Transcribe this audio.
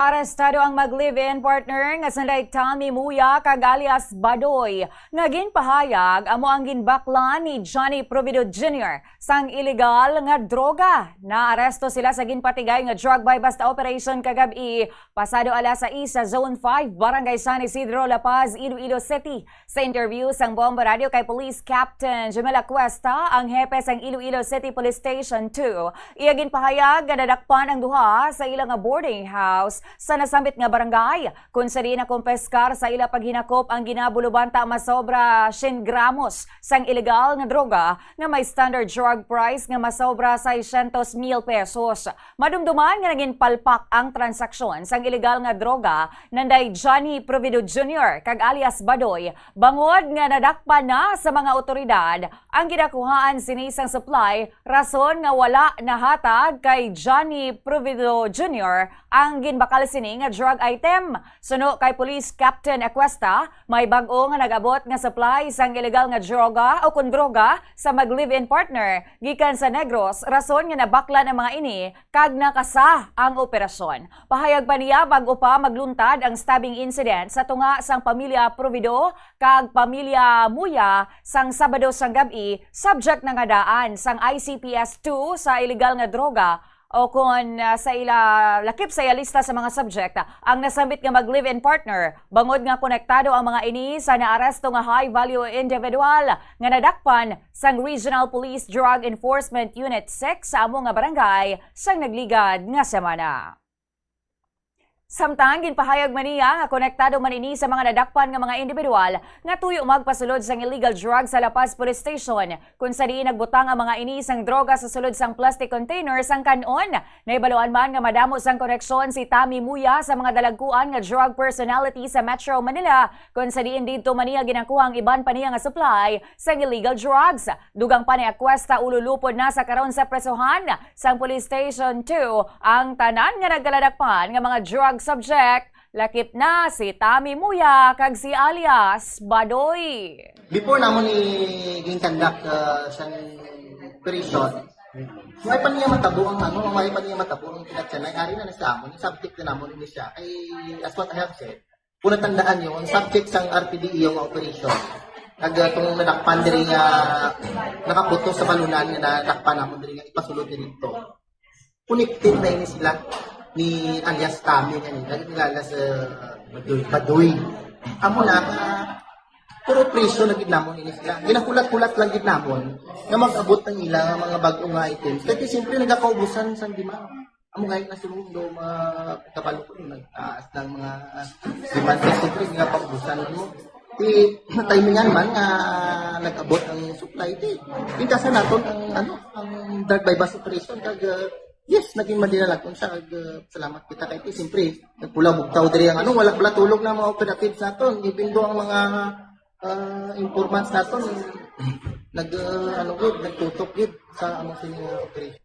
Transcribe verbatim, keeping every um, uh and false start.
Arestado ang mag-live-in partner nga sanday Tommy Muya kag alias Badoy, nga ginpahayag amo ang ginbaklan ni Johnny Provido Junior sang iligal nga droga. Naaresto sila sa ginpatigay nga drug buy-bust operation kagab-i, pasado alas sais sa Zone five, Barangay San Isidro, La Paz, Iloilo City. Sa interview sang Bombo Radio kay Police Captain Jamila Cuesta, ang hepe sang Iloilo City Police Station two, iya ginpahayag nga nadakpan ang duha sa ila nga boarding house sa nasambit nga barangay, kung sa diin nakumpiskar sa ila paghinakop ang ginabulubanta masobra siyam gramos sang iligal nga droga nga may standard drug price nga masobra seiscientos mil pesos. Madumduman nga naging palpak ang transaksyon sang iligal nga droga nanday Johnny Provido Junior kag alias Badoy, bangod nga nadakpan na sa mga awtoridad ang ginakuhaan sini sang supply, rason nga wala nahatag kay Johnny Provido Junior ang ginbakal sini nga drug item. Suno kay Police Captain Acuesta, may bag-o nga nag-abot nga supply sang iligal nga droga o kon droga sa mag-live-in partner gikan sa Negros, rason nga nabaklan ang mga ini kag nakasa ang operasyon. Pahayag pa niya, bag-o pa magluntad ang stabbing incident sa tunga sang pamilya Provido kag pamilya Muya sang Sabado sang gab-i, subject na nga daan sang I C P S two sa iligal nga droga o kon, ah, sa ila lakip sa iya lista sa mga subject ang nasambit nga mag-live-in partner, bangod nga konektado ang mga ini sa naaresto nga high-value individual nga nadakpan sang Regional Police Drug Enforcement Unit six sa amo nga barangay sang nagligad nga semana. Samtang ginpahayag man niya nga konektado man ini sa mga nadakpan nga mga individual nga tuyo magpasulod sang illegal drug sa La Paz Police Station, kung sa diin nagbutang ang mga ini sang droga sa sulod sang plastic container sang kan-on. Nahibaluan man nga madamo sang koneksyon si Tommy Muya sa mga dalagkuan nga drug personality sa Metro Manila, kung sa diin didto man niya ginakuha ang iban pa niya nga supply sang illegal drugs. Dugang pa ni Acuesta, ululupod na sa karon sa presohan sang Police Station two ang tanan nga nagkaladakpan nga mga drug subject, lakip na si Tommy Muya kag si alias Badoy. Before namon ni ginkandak, uh, sang operation, may pa niya matabo ang ano, may pa niya matabo ang pinatsanay. Ari na na sa amon, subject na namon ni siya. Ay, as what I have said, kung natandaan nyo, ang subject sang R P D E yung operation. Nag, uh, kung nadakpan diri nga nakaputo sa balunan nga nadakpan namon diri nga ipasulod diri dito. Connected na ini sila ni alias Tommy nga ni, lagi nila alias, uh, Badoy. Badoy. Amo na, uh, puro presyo na gid namon ini sila. Ginakulat-kulat lang gid namon nga mag-abot ang ila nga mga bag-o nga items. Kaya siyempre nagakaubusan sa demand. Amo nga na siguro do mga kabalo ko nagtaas ng mga demand. Kaya siyempre nga paubusan mo. Di timingan man nga nag-abot ang supply, di pintasan naton ang, ano, ang drug buy-bust operation. Kag, uh, yes, naging madinalag kung sa, uh, salamat kita kay, siyempre, nagpula bugtaw diri ang, ano, wala, wala tulog na mga operatives naton. Even though ang mga, uh, informants naton nag, uh, ano gid, nagtutok gid sa among sini nga operation.